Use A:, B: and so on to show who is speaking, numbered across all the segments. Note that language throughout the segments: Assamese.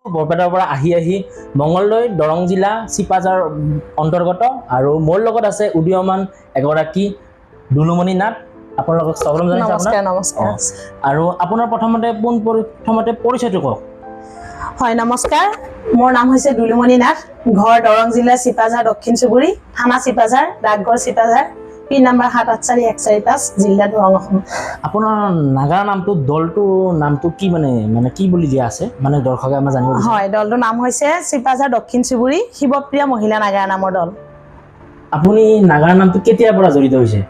A: বৰপেটাৰ পৰা আহি আহি মঙলদৈ, দৰং জিলা, চিপাঝাৰ অন্তৰ্গত। আৰু মোৰ লগত আছে উদীয়মান এগৰাকী দুলুমণি নাথ। আপোনালোকক স্বাগতম জনাইছোঁ আপোনাক।
B: নমস্কাৰ, নমস্কাৰ।
A: আৰু আপোনাৰ প্ৰথমতে পোন প্ৰথমতে পৰিচয়টো কওক।
B: হয়, নমস্কাৰ। মোৰ নাম হৈছে দুলুমণি নাথ। ঘৰ দৰং জিলাৰ চিপাঝাৰ দক্ষিণ চুবুৰী, থানা চিপাঝাৰ, ডাকঘৰ চিপাঝাৰ, পিন নাম্বাৰ 784145, জিলা দৰং, অসম।
A: আপোনাৰ নাগাৰা নামটো, দলটোৰ নামটো কি, মানে মানে কি বুলি দিয়া আছে, মানে দৰ্শকে আমাৰ জানিব বিচাৰে।
B: হয়, দলটোৰ নাম হৈছে চিপাঝাৰ দক্ষিণ চুবুৰী শিৱপ্ৰিয়া মহিলা নাগাৰা নামৰ দল।
A: আপুনি নাগাৰা নামটো কেতিয়াৰ পৰা জড়িত হৈছে?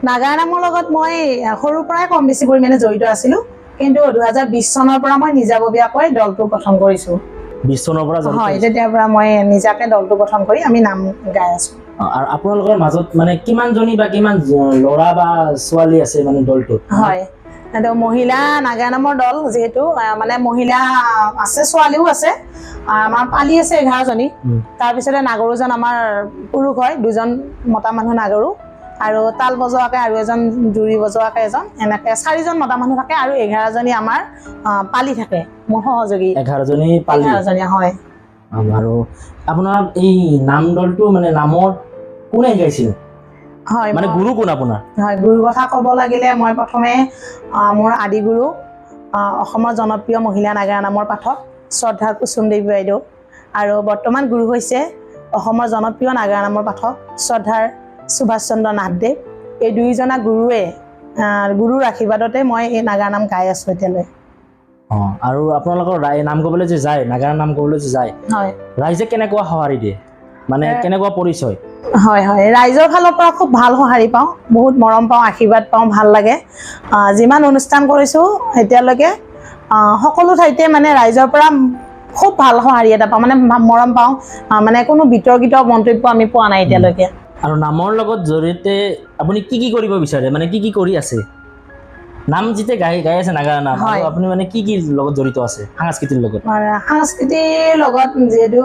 B: নাগাৰা নামৰ লগত মই সৰুৰ পৰাই কম বেছি পৰিমাণে জড়িত আছিলোঁ, কিন্তু 2020 চনৰ পৰা মই নিজাববীয়াকৈ দলটো গঠন কৰিছোঁ।
A: 20 চনৰ পৰা জড়িত
B: হয়।
A: হৈছে?
B: তেতিয়াৰ পৰা মই নিজাকে দলটো গঠন কৰি আমি নাম গাই আছোঁ।
A: আৰু আপোনালোকৰ মাজত মানে কিমানজনী বা কিমান ল'ৰা বা ছোৱালী আছে মানে দলটোত?
B: হয়, এইটো মহিলা নাগাৰা নামৰ দল যিহেতু মানে মহিলা আছে, ছোৱালীও আছে। আমাৰ পালি আছে 11জনী। তাৰপিছতে নাগৰুজন আমাৰ পুৰুষ হয়, দুজন মতা মানুহ নাগৰু, আৰু তাল বজোৱাকে আৰু এজন, জুৰি বজোৱাকে এজন, এনেকে চাৰিজন মতা মানুহ থাকে আৰু 11জনী আমাৰ পালি থাকে, মোৰ সহযোগী।
A: 11জনী পালি?
B: 11জনী, হয়।
A: আৰু আপোনাৰ এই নাম দলটো মানে নামৰ কোনে শিকাইছিল?
B: হয়।
A: মানে গুৰু কোন আপোনাৰ?
B: হয়, গুৰুৰ কথা ক'ব লাগিলে মই প্ৰথমে মোৰ আদিগুৰু, অসমৰ জনপ্ৰিয় মহিলা নাগাৰা নামৰ পাঠক শ্ৰদ্ধাৰ কুসুম দেৱী বাইদেউ, আৰু বৰ্তমান গুৰু হৈছে অসমৰ জনপ্ৰিয় নাগাৰা নামৰ পাঠক শ্ৰদ্ধাৰ সুভাষ চন্দ্ৰ নাথদেৱ। এই দুয়োজনা গুৰুৱে, গুৰুৰ আশীৰ্বাদতে মই এই নাগাৰা নাম গাই আছোঁ এতিয়ালৈ।
A: আৰু আপোনালোকৰ নাম গাবলৈ যে যায়, নাগাৰা নাম গাবলৈ যে যায়,
B: হয়,
A: ৰাইজে কেনেকুৱা সঁহাৰি দিয়ে, মানে কেনেকুৱা পৰিচয়?
B: হয় হয়, ৰাইজৰ ফালৰ পৰা খুব ভাল সঁহাৰি পাওঁ, বহুত মৰম পাওঁ, আশীৰ্বাদ পাওঁ, ভাল লাগে। যিমান অনুষ্ঠান কৰিছোঁ এতিয়ালৈকে, সকলো ঠাইতে মানে ৰাইজৰ পৰা খুব ভাল সঁহাৰি এটা পাওঁ, মানে মৰম পাওঁ, মানে কোনো বিতৰ্কিত মন্তব্য আমি পোৱা নাই এতিয়ালৈকে।
A: আৰু নামৰ লগত জড়িতে আপুনি কি কি কৰিব বিচাৰে, মানে কি কি কৰি আছে? নাম যেতিয়া গাই গাই আছে নাগাৰা নাম, আৰু আপুনি মানে কি কি লগত জড়িত আছে সাংস্কৃতিৰ লগত?
B: মানে সাংস্কৃতিৰ লগত যিহেতু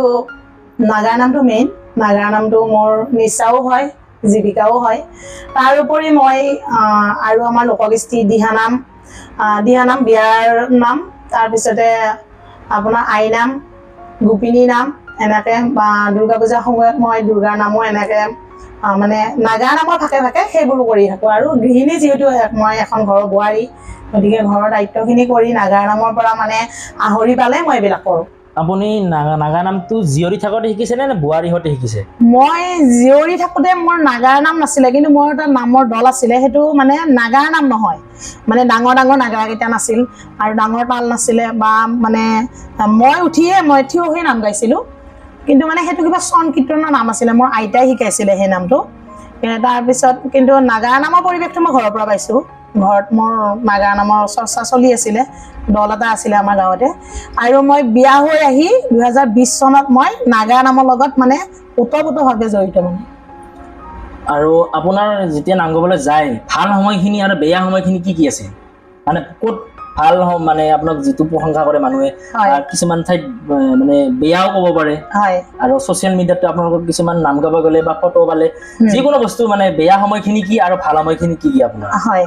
B: নাগাৰা নামটো মেইন, নাগাৰা নামটো মোৰ নিচাও হয়, জীৱিকাও হয়। তাৰোপৰি মই আৰু আমাৰ লোককৃষ্টি দিহানাম, দিহানাম, বিয়াৰ নাম, তাৰপিছতে আপোনাৰ আইনাম, গোপিনী নাম, এনেকে বা দুৰ্গা পূজাৰ সময়ত মই দুৰ্গাৰ নামো এনেকে মানে নাগাৰা নামৰ ভাগে ভাগে সেইবোৰো কৰি থাকোঁ। আৰু গৃহিণী যিহেতু মই এখন ঘৰৰ বোৱাৰী, গতিকে ঘৰৰ দায়িত্বখিনি কৰি নাগাৰা নামৰ পৰা মানে আহৰি পালে মই এইবিলাক কৰোঁ।
A: আপুনি নাগাৰা নামটো জীয়ৰী থাকোঁতে শিকিছে নে বোৱাৰী হওঁতে শিকিছে?
B: মই জীয়ৰী থাকোঁতে মোৰ নাগাৰা নাম নাছিলে, কিন্তু মোৰ এটা নামৰ দল আছিলে, সেইটো মানে নাগাৰা নাম নহয়, মানে ডাঙৰ ডাঙৰ নাগাৰাকেইটা নাছিল আৰু ডাঙৰ তাল নাছিলে, বা মানে মই উঠিয়ে মই থিয় হৈ নাম গাইছিলোঁ, কিন্তু মানে সেইটো কিবা চন কীৰ্তনৰ নাম আছিলে, মোৰ আইতাই শিকাইছিলে সেই নামটো। তাৰপিছত কিন্তু নাগাৰা নামৰ পৰিৱেশটো মই ঘৰৰ পৰা পাইছোঁ। ঘৰত মোৰ নাগাৰা নামৰ চৰ্চা চলি আছিলে, দল এটা আছিলে আমাৰ গাঁৱতে। আৰু মই বিয়া হৈ আহি 2020 চনত মই নাগাৰা নামৰ লগত মানে ওতঃপ্ৰোতভাৱে জড়িত মানে।
A: আৰু আপোনাৰ যেতিয়া নাম গাবলৈ যায়, ভাল সময়খিনি আৰু বেয়া সময়খিনি কি কি আছে? মানে ক'ত ভাল মানে আপোনাক যিটো প্ৰশংসা কৰে মানুহে, কিছুমান ঠাইত মানে বেয়াও ক'ব পাৰে। আৰু ছচিয়েল মিডিয়াতো আপোনালোকৰ কিছুমান নাম গাব গ'লে বা ফটো পালে, যিকোনো বস্তু মানে বেয়া সময়খিনি কি আৰু ভাল সময়খিনি কি কি আপোনাৰ?
B: হয়,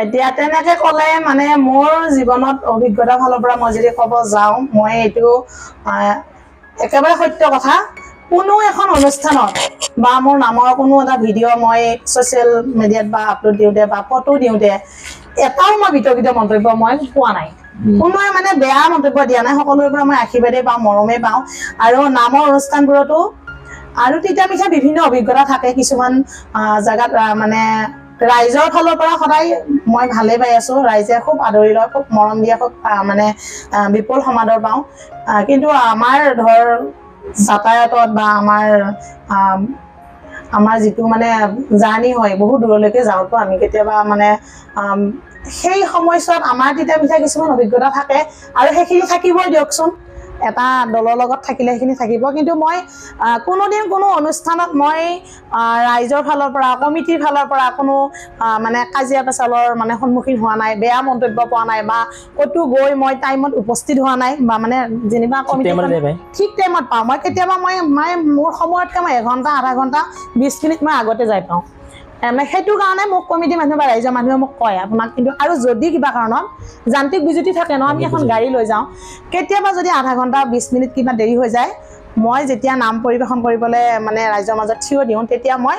B: এতিয়া তেনেকে ক'লে মানে মোৰ জীৱনত অভিজ্ঞতাৰ ফালৰ পৰা মই যদি ক'ব যাওঁ, মই এইটো একেবাৰে সত্য কথা, কোনো এখন অনুষ্ঠানত বা মোৰ নামৰ কোনো এটা ভিডিঅ' মই ছ'চিয়েল মিডিয়াত বা আপলোড দিওঁতে বা ফটো দিওঁতে এটাও মই বিতৰ্কিত মন্তব্য মই পোৱা নাই। কোনোৱে মানে বেয়া মন্তব্য দিয়া নাই, সকলোৰে পৰা মই আশীৰ্বাদেই পাওঁ, মৰমেই পাওঁ। আৰু নামৰ অনুষ্ঠানবোৰতো আৰু তিতা মিঠা বিভিন্ন অভিজ্ঞতা থাকে। কিছুমান জেগাত মানে ৰাইজৰ ফালৰ পৰা সদায় মই ভালেই পাই আছো, ৰাইজে খুব আদৰি লয়, খুব মৰম দিয়ে, খুব মানে বিপুল সমাদৰ পাওঁ। কিন্তু আমাৰ ধৰ যাতায়াতত বা আমাৰ যিটো মানে জাৰ্ণি হয়, বহুত দূৰলৈকে যাওঁতো আমি কেতিয়াবা মানে সেই সময়ছোৱাত আমাৰ তিতা মিঠা কিছুমান অভিজ্ঞতা থাকে আৰু সেইখিনি থাকিবই দিয়কচোন, এটা দলৰ লগত থাকিলে সেইখিনি থাকিব। কিন্তু মই কোনোদিন কোনো অনুষ্ঠানত মই ৰাইজৰ ফালৰ পৰা, কমিটিৰ ফালৰ পৰা কোনো মানে কাজিয়া পেচালৰ মানে সন্মুখীন হোৱা নাই, বেয়া মন্তব্য পোৱা নাই, বা ক'তো গৈ মই টাইমত উপস্থিত হোৱা নাই, বা মানে যেনিবা কমিটি ঠিক টাইমত পাওঁ। মই কেতিয়াবা মই মোৰ সময়তকৈ মই এঘণ্টা, আধা ঘণ্টা, 20 মিনিট মই আগতে যাই পাওঁ। মানে সেইটো কাৰণে মোক কমিটি মানুহ বা ৰাইজৰ মানুহে মোক কয় আপোনাক। কিন্তু আৰু যদি কিবা কাৰণত যান্ত্ৰিক বিজুতি থাকে ন, আমি এখন গাড়ী লৈ যাওঁ, কেতিয়াবা যদি আধা ঘণ্টা 20 মিনিট কিবা দেৰি হৈ যায়, মই যেতিয়া নাম পৰিৱেশন কৰিবলৈ মানে ৰাইজৰ মাজত থিয় দিওঁ, তেতিয়া মই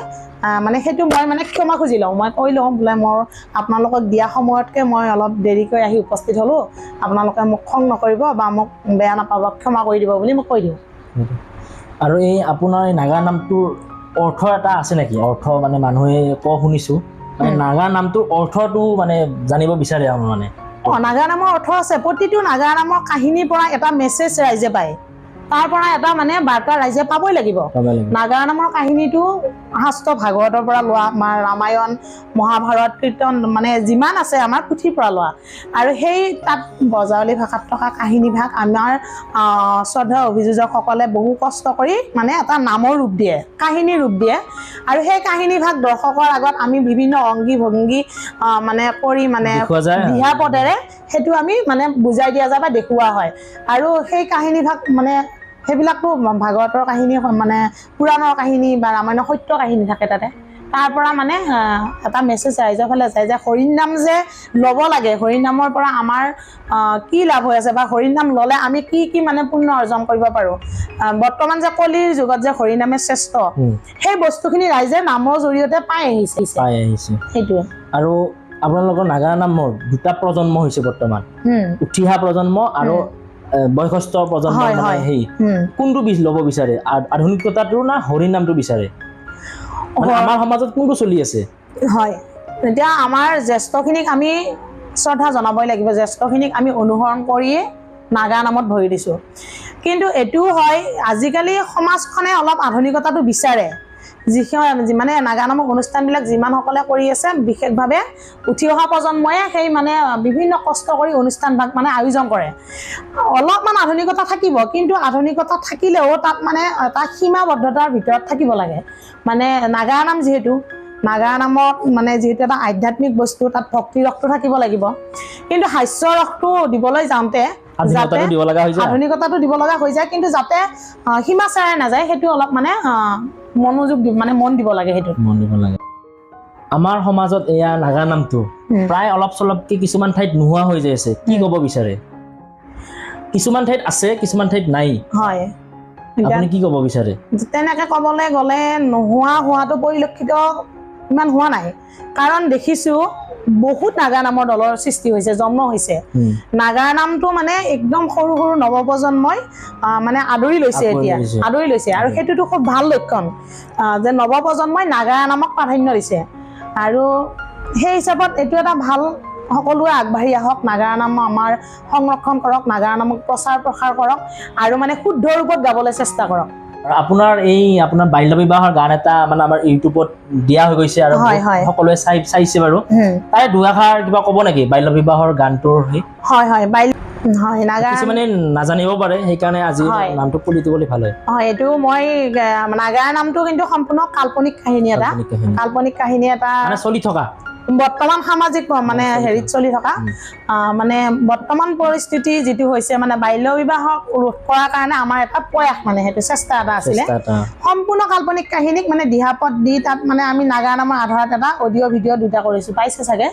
B: মানে সেইটো মই মানে ক্ষমা খুজি লওঁ। মই কৈ লওঁ বোলে মোৰ আপোনালোকক দিয়া সময়তকৈ মই অলপ দেৰিকৈ আহি উপস্থিত হ'লোঁ, আপোনালোকে মোক খং নকৰিব বা মোক বেয়া নাপাব, ক্ষমা কৰি দিব বুলি মই কৈ দিওঁ।
A: আৰু এই আপোনাৰ এই নাগা নামটোৰ অৰ্থ এটা আছে নেকি? অৰ্থ মানে মানুহে শুনিছোঁ মানে নাগা নামটোৰ অৰ্থটো মানে জানিব বিচাৰে আৰু মানে।
B: অঁ, নাগা নামৰ অৰ্থ আছে। প্ৰতিটো নাগা নামৰ কাহিনীৰ পৰা এটা মেছেজ ৰাইজে পায়, তাৰ পৰা এটা মানে বাৰ্তা ৰাইজে পাবই লাগিব। নাগা নামৰ কাহিনীটো শাস্ত্ৰ ভাগৱতৰ পৰা লোৱা, আমাৰ ৰামায়ণ, মহাভাৰত, কীৰ্তন মানে যিমান আছে আমাৰ পুথিৰ পৰা লোৱা। আৰু সেই তাত বজাৱলী ভাষাত থকা কাহিনীভাগ আমাৰ শ্ৰদ্ধা অভিযোজকসকলে বহু কষ্ট কৰি মানে এটা নামৰ ৰূপ দিয়ে, কাহিনীৰ ৰূপ দিয়ে। আৰু সেই কাহিনীভাগ দৰ্শকৰ আগত আমি বিভিন্ন অংগী ভংগী মানে কৰি মানে দিহা পদেৰে সেইটো আমি মানে বুজাই দিয়া যায় বা দেখুওৱা হয়। আৰু সেই কাহিনীভাগ মানে সেইবিলাকতো ভাগৱতৰ কাহিনী মানে পুৰাণৰ কাহিনী বা ৰামায়ণৰ সত্য কাহিনী থাকে তাতে। তাৰ পৰা মানে এটা মেছেজ ৰাইজৰ ফালে যায় যে হৰিনাম যে ল'ব লাগে, হৰিনামৰ পৰা আমাৰ কি লাভ হৈ আছে বা হৰিনাম ল'লে আমি কি কি মানে পুণ্য অৰ্জন কৰিব পাৰোঁ। বৰ্তমান যে কলিৰ যুগত যে হৰিনামে শ্ৰেষ্ঠ, সেই বস্তুখিনি ৰাইজে নামৰ জৰিয়তে পাই আহিছে। সেইটোৱে।
A: আৰু আপোনালোকৰ নাগা নামৰ দুটা প্ৰজন্ম হৈছে বৰ্তমান, উঠি অহা প্ৰজন্ম আৰু বয়সস্থ প্ৰজন্ম, মানে সেই কোনটো ল'ব বিচাৰে, আধুনিকতাটো না হৰিনামটো বিচাৰে? মানে আমাৰ সমাজত কোনটো চলি আছে?
B: হয়, এতিয়া আমাৰ জ্যেষ্ঠখিনিক আমি শ্ৰদ্ধা জনাবই লাগিব, জ্যেষ্ঠখিনিক আমি অনুসৰণ কৰিয়ে নাগা নামত ভৰি দিছোঁ। কিন্তু এইটোও হয়, আজিকালি সমাজখনে অলপ আধুনিকতাটো বিচাৰে। যিখিনি মানে নাগা নামৰ অনুষ্ঠানবিলাক যিমানসকলে কৰি আছে, বিশেষভাৱে উঠি অহা প্ৰজন্মই সেই মানে বিভিন্ন কষ্ট কৰি অনুষ্ঠানভাগ মানে আয়োজন কৰে। অলপমান আধুনিকতা থাকিব, কিন্তু আধুনিকতা থাকিলেও তাত মানে এটা সীমাবদ্ধতাৰ ভিতৰত থাকিব লাগে। মানে নাগা নাম যিহেতু, নাগা নামত মানে যিহেতু এটা আধ্যাত্মিক বস্তু, তাত ভক্তি ৰসটো থাকিব লাগিব। কিন্তু হাস্য ৰসটো দিবলৈ যাওঁতে আধুনিকতাটো দিব লগা হৈ যায়, কিন্তু যাতে সীমা চেৰাই নাযায় সেইটো অলপ মানে মনোযোগ মানে মন দিব লাগে, সেইটো
A: মন দিব লাগে। আমাৰ সমাজত এয়া নাগা নামটো প্ৰায় অলপ চলপকে কিছুমান ঠাইত নোহোৱা হৈ যাই আছে, কি ক'ব বিচাৰে? কিছুমান ঠাইত আছে, কিছুমান ঠাইত নাই।
B: হয়,
A: আপুনি কি ক'ব বিচাৰে?
B: তেনেকে ক'বলৈ গ'লে নোহোৱা হোৱাটো পৰিলক্ষিত ইমান হোৱা নাই, কাৰণ দেখিছোঁ বহুত নাগা নামৰ দলৰ সৃষ্টি হৈছে, জন্ম হৈছে। নাগা নামটো মানে একদম সৰু সৰু নৱপ্ৰজন্মই মানে আদৰি লৈছে, এতিয়া আদৰি লৈছে। আৰু সেইটোতো খুব ভাল লক্ষণ যে নৱপ্ৰজন্মই নাগা নামক প্ৰাধান্য দিছে। আৰু সেই হিচাপত এইটো এটা ভাল, সকলোৱে আগবাঢ়ি আহক, নাগা নাম আমাৰ সংৰক্ষণ কৰক, নাগা নামক প্ৰচাৰ প্ৰসাৰ কৰক আৰু মানে শুদ্ধ ৰূপত গাবলৈ চেষ্টা কৰক।
A: আপোনাৰ এই আপোনাৰ বাল্য বিবাহৰ গান এটা মানে আমাৰ ইউটিউবত দিয়া হৈ গৈছে আৰু সকলোৱে চাইছে বাৰু, তাই দুআষাৰ কিবা ক'ব নেকি বাল্য বিবাহৰ গানটোৰ?
B: হয় হয়, হয়, নাগা
A: কিছুমানে নাজানিব পাৰে, সেইকাৰণে আজি নামটো কৰি দিবলৈ ভাল হয়।
B: হয়, এইটো মই নাগাৰ নামটো কিন্তু সম্পূৰ্ণ কাল্পনিক কাহিনী এটা, কাল্পনিক কাহিনী এটা
A: মানে চলি থকা
B: বৰ্তমান সামাজিক মানে হেৰিত চলি থকা মানে বৰ্তমান পৰিস্থিতি যিটো হৈছে মানে বাল্য বিবাহক ৰোধ কৰাৰ কাৰণে আমাৰ এটা প্ৰয়াস মানে সেইটো চেষ্টা এটা আছিলে। সম্পূৰ্ণ কাল্পনিক কাহিনীক মানে দিহাপদ দি তাত মানে আমি নাগা নামৰ আধাৰত এটা অডিঅ' ভিডিঅ' দুটা কৰিছোঁ, পাইছে চাগে।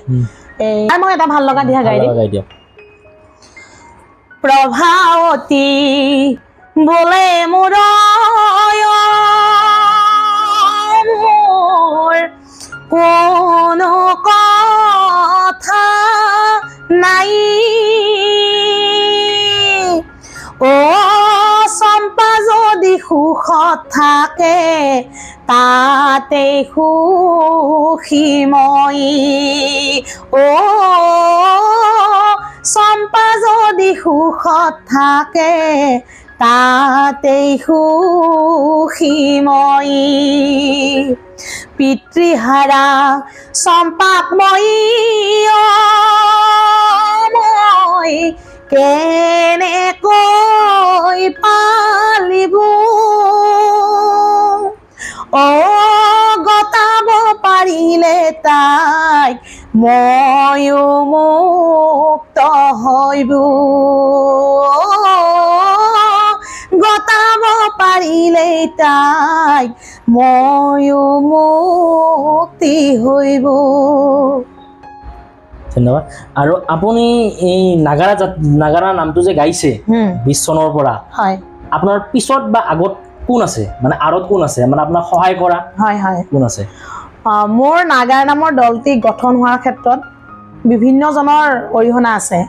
B: এই মই এটা ভাল লগা দিহা গাই দিম। প্ৰভাৱতী বোলে মোৰ কোনো কথা নাই, ও চম্পা যদি সুখত থাকে তাতে সুখী মই, ও চম্পা যদি সুখত থাকে তাতে সুখী মই, পিতৃহাৰা চম্পাক মই মই কেনেকৈ পালিব, অ গতাব পাৰিলে তাইক ময়ো মুক্ত হইব, গতাব পাৰিলে তাই ময়ো মুক্তি হইব।
A: ধন্যবাদ। আৰু আপুনি এই নাগাৰা নামটো যে গাইছে 20 চনৰ পৰা,
B: হয়,
A: আপোনাৰ পিছত বা আগত কোন আছে, মানে আঁৰত কোন আছে, মানে আপোনাক সহায় কৰা
B: হয় হয়
A: কোন আছে?
B: মোৰ নাগাৰা নামৰ দলটি গঠন হোৱাৰ ক্ষেত্ৰত বিভিন্নজনৰ অৰিহণা আছে।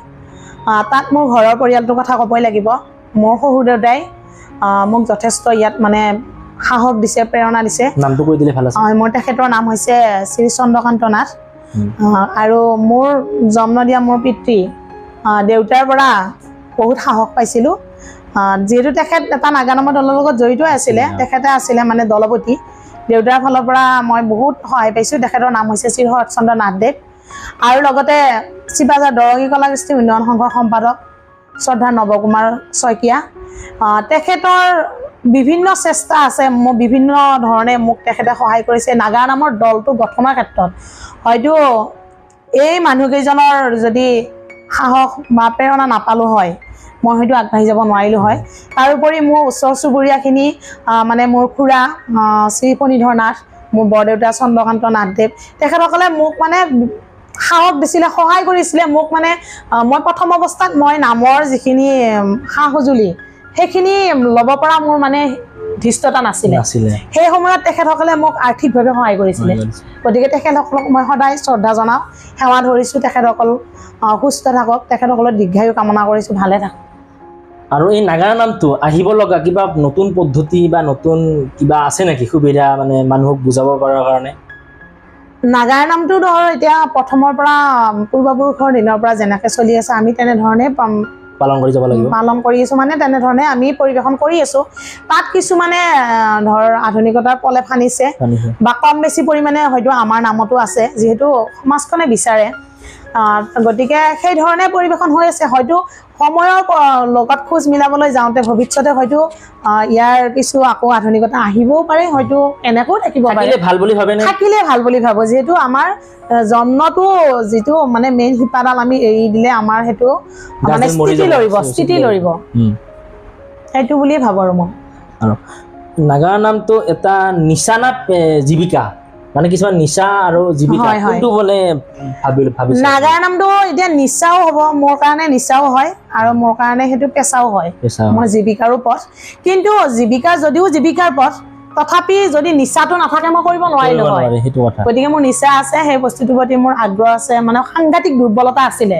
B: তাত মোৰ ঘৰৰ পৰিয়ালটোৰ কথা ক'বই লাগিব। মোৰ শহুৰ দেউতাই মোক যথেষ্ট ইয়াত মানে সাহস দিছে, প্ৰেৰণা দিছে।
A: নামটো কৈ দিলে ভাল আছে।
B: মোৰ তেখেতৰ নাম হৈছে শ্ৰী চন্দ্ৰকান্ত নাথ। আৰু মোৰ জন্ম দিয়া মোৰ পিতৃ দেউতাৰ পৰা বহুত সাহস পাইছিলোঁ। যিহেতু তেখেত এটা নাগা নামৰ দলৰ লগত জড়িত আছিলে, তেখেতে আছিলে মানে দলপতি। দেউতাৰ ফালৰ পৰা মই বহুত সহায় পাইছোঁ। তেখেতৰ নাম হৈছে শ্ৰী শৰৎ চন্দ্ৰ নাথদেৱ। আৰু লগতে চিপাঝাৰ দৰঙী কলাকৃষ্টি উন্নয়ন সংঘৰ সম্পাদক শ্ৰদ্ধা নৱকুমাৰ শইকীয়া, তেখেতৰ বিভিন্ন চেষ্টা আছে। মোৰ বিভিন্ন ধৰণে মোক তেখেতে সহায় কৰিছে নাগাৰা নামৰ দলটো গঠনৰ ক্ষেত্ৰত। হয়তো এই মানুহকেইজনৰ যদি সাহস বা প্ৰেৰণা নাপালোঁ হয়, মই হয়তো আগবাঢ়ি যাব নোৱাৰিলোঁ হয়। তাৰোপৰি মোৰ ওচৰ চুবুৰীয়াখিনি, মানে মোৰ খুৰা শ্ৰী ফণীধৰ নাথ, মোৰ বৰদেউতা চন্দ্ৰকান্ত নাথদেৱ, তেখেতসকলে মোক মানে সাহস দিছিলে, সহায় কৰিছিলে মোক। মানে মই প্ৰথম অৱস্থাত মই নামৰ যিখিনি সা সঁজুলি সেইখিনি ল'ব পৰা মোৰ মানে ধৃষ্টতা নাছিলে। সেই সময়ত তেখেতসকলে মোক আৰ্থিকভাৱে সহায় কৰিছিলে। গতিকে তেখেতসকলক মই সদায় শ্ৰদ্ধা জনাওঁ, সেৱা ধৰিছোঁ। তেখেতসকল সুস্থ থাকক, তেখেতসকলৰ দীৰ্ঘায়ু কামনা কৰিছোঁ, ভালে থাকক।
A: আৰু এই নাগাৰা নামটো আহিব লগা কিবা নতুন পদ্ধতি বা নতুন কিবা আছে নেকি সুবিধা, মানে মানুহক বুজাব পৰাৰ কাৰণে?
B: নাগাৰা নামটো ধৰ এতিয়া প্ৰথমৰ পৰা পূৰ্বপুৰুষৰ দিনৰ পৰা যেনেকৈ চলি আছে আমি তেনেধৰণে
A: পালন কৰি যাব লাগিব,
B: পালন কৰি আছোঁ, মানে তেনেধৰণে আমি পৰিৱেশন কৰি আছোঁ। তাত কিছুমানে ধৰ আধুনিকতাৰ পলে ফানিছে বা কম বেছি পৰিমাণে হয়তো আমাৰ নামতো আছে, যিহেতু সমাজখনে বিচাৰে। গতিকে সেই ধৰণে পৰিৱেশন হৈ আছে। হয়তো সময়ৰ লগত খোজ মিলাবলৈ যাওঁতে ভৱিষ্যতে হয়তো ইয়াৰ কিছু আকৌ আধুনিকতা আহিবও পাৰে, হয়তো এনেকৈও থাকিব পাৰে।
A: ভাল বুলি ভাবে,
B: থাকিলে ভাল বুলি ভাবোঁ। যিহেতু আমাৰ জন্মটো যিটো মানে মেইন শিপাডাল আমি এৰি দিলে আমাৰ সেইটো মানে স্থিতি লৰিব, স্থিতি লৰিব, সেইটো বুলিয়ে ভাবোঁ। আৰু মই
A: আৰু নাগাৰা নামটো এটা নিচা না জীৱিকা, মানে কিছুমান নিচা আৰু জীৱিকা কোনটো বোলে ভাবিছো?
B: নাগাৰা নামটো এতিয়া নিচাও হ'ব, মোৰ কাৰণে নিচাও হয় আৰু মোৰ কাৰণে সেইটো পেচাও হয়, মোৰ জীৱিকাৰো পথ। কিন্তু জীৱিকা যদিও জীৱিকাৰ পথ, তথাপি যদি নিচাটো নাথাকে মই কৰিব নোৱাৰিলো হয়। গতিকে মোৰ নিচা আছে, সেই বস্তুটোৰ প্ৰতি মোৰ আগ্ৰহ আছে। মানে সাংঘাতিক দুৰ্বলতা আছিলে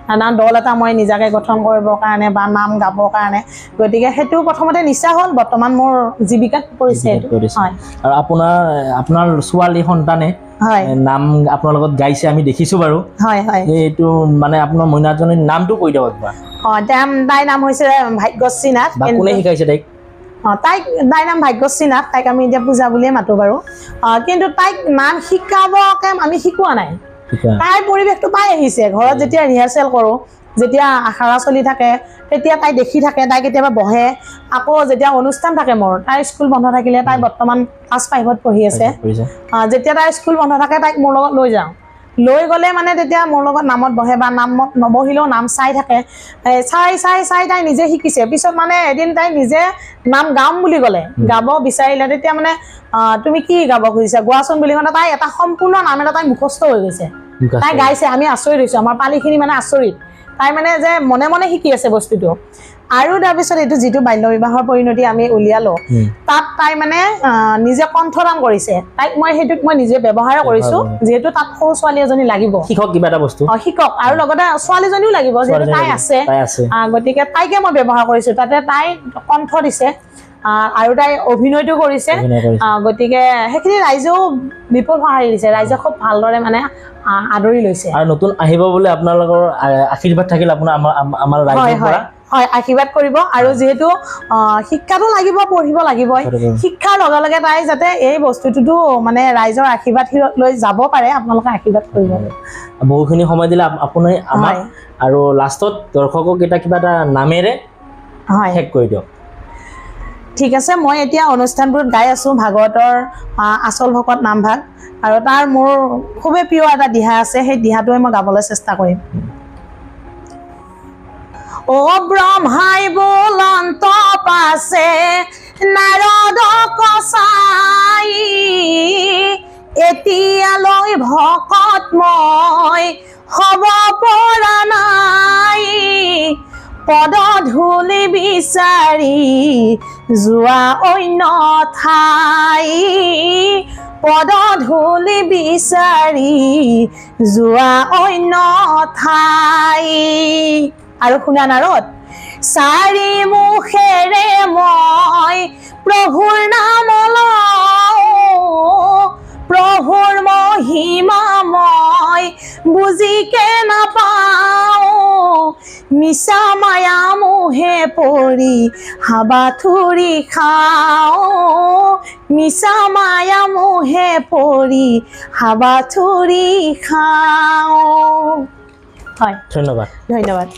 B: নানা দল এটা মই নিজাকে গঠন কৰিবৰ কাৰণে বা নাম গাবৰ কাৰণে। গতিকে সেইটো প্ৰথমতে নিচা হ'ল, বৰ্তমান মোৰ জীৱিকাত পৰিছে। হয়।
A: আৰু আপোনাৰ ছোৱালী সন্তানে নাম আপোনাৰ লগত গাইছে, আমি দেখিছো বাৰু।
B: হয় হয়।
A: এইটো মানে আপোনাৰ মইনাজনীৰ নামটো কৈ দিয়ক একবাৰ।
B: তাইৰ নাম হৈছে ভাগ্যশ্ৰী নাথ।
A: কোনে শিকাইছে তাইক?
B: তাইক, তাইৰ নাম ভাগ্যশ্ৰী নাথ। তাইক আমি এতিয়া পূজা বুলিয়ে মাতো বাৰু। কিন্তু তাইক নাম শিকাবকে আমি শিকোৱা নাই, তাইৰ পৰিৱেশটো পাই আহিছে। ঘৰত যেতিয়া ৰিহাৰ্চেল কৰোঁ, যেতিয়া আখাৰা চলি থাকে, তেতিয়া তাই দেখি থাকে, তাই কেতিয়াবা বহে। আকৌ যেতিয়া অনুষ্ঠান থাকে মোৰ, তাইৰ স্কুল বন্ধ থাকিলে, তাই বৰ্তমান ক্লাছ 5ত পঢ়ি আছে, যেতিয়া তাইৰ স্কুল বন্ধ থাকে তাইক মোৰ লগত লৈ যাওঁ। লৈ গ'লে মানে তেতিয়া মোৰ লগত নামত বহে বা নামত নবহিলেও নাম চাই থাকে। চাই চাই চাই তাই নিজে শিকিছে। পিছত মানে এদিন তাই নিজে নাম গাম বুলি ক'লে, গাব বিচাৰিলে। তেতিয়া মানে তুমি কি গাব খুজিছা গোৱাচোন বুলি ক'লে তাই এটা সম্পূৰ্ণ নাম এটা তাই মুখস্থ হৈ গৈছে। তাই গাইছে, আমি আচৰিত হৈছোঁ, আমাৰ পালিখিনি মানে আচৰিত। তাই মানে যে মনে মনে শিকি আছে বস্তুটো। আৰু তাৰপিছত এইটো যিটো বাল্য বিবাহৰ পৰিণতি আমি উলিয়ালোঁ, তাত তাই মানে নিজে কণ্ঠদান কৰিছে। তাইক মই সেইটোত মই নিজে ব্যৱহাৰ কৰিছোঁ, যিহেতু তাত সৰু ছোৱালী এজনী লাগিব,
A: শিকক কিবা এটা বস্তু,
B: শিকক, আৰু লগতে ছোৱালীজনীও লাগিব যিহেতু তাই আছে, গতিকে তাইকে মই ব্যৱহাৰ কৰিছোঁ। তাতে তাই কণ্ঠ দিছে আৰু তাই অভিনয়টো কৰিছে। গতিকে সেইখিনি ৰাইজেও বিপুল সঁহাৰি দিছে, ৰাইজে খুব ভালদৰে মানে আদৰি লৈছে।
A: আৰু নতুন আহিব বুলি আপোনালোকৰ আশীৰ্বাদ থাকিল, আপোনাৰ আমাৰ ৰাইজৰ পৰা।
B: হয়, আশীৰ্বাদ কৰিব। আৰু যিহেতু শিক্ষাটো লাগিব, পঢ়িব লাগিবই, শিক্ষাৰ লগে লগে তাই যাতে এই বস্তুটোতো মানে ৰাইজৰ আশীৰ্বাদ লৈ যাব পাৰে, আপোনালোকে আশীৰ্বাদ কৰিব।
A: বহুখিনি সময় দিলে আপুনি আমাক, আৰু লাষ্টত দৰ্শকক এটা কিবা এটা নামেৰে শেষ কৰি দিয়ক।
B: ঠিক আছে, মই এতিয়া অনুষ্ঠানবোৰত গাই আছোঁ ভাগৱতৰ আচল ভকত নামভাগ, আৰু তাৰ মোৰ খুবেই প্ৰিয় এটা দিহা আছে, সেই দিহাটোৱে মই গাবলৈ চেষ্টা কৰিম। ও ব্ৰহ্মাই বোলন্ত পাছে নাৰদ চাই, এতিয়ালৈ ভকত মই হ'ব পৰা নাই। পদধূলি বিচাৰি যোৱা অন্য ঠাই, পদধূলি বিচাৰি যোৱা অন্য ঠাই। আৰু শুনা নাৰদ, চাৰি মুখেৰে মই প্ৰভুৰ নাম লওঁ, প্ৰভুৰ মহিমা মই বুজিকে নাপাওঁ। মিছা মায়া মোহে পৰি হাবাথুৰি খাওঁ, মিছা মায়া মোহে পৰি হাবাথুৰি খাওঁ। হয়।
A: ধন্যবাদ।
B: ধন্যবাদ।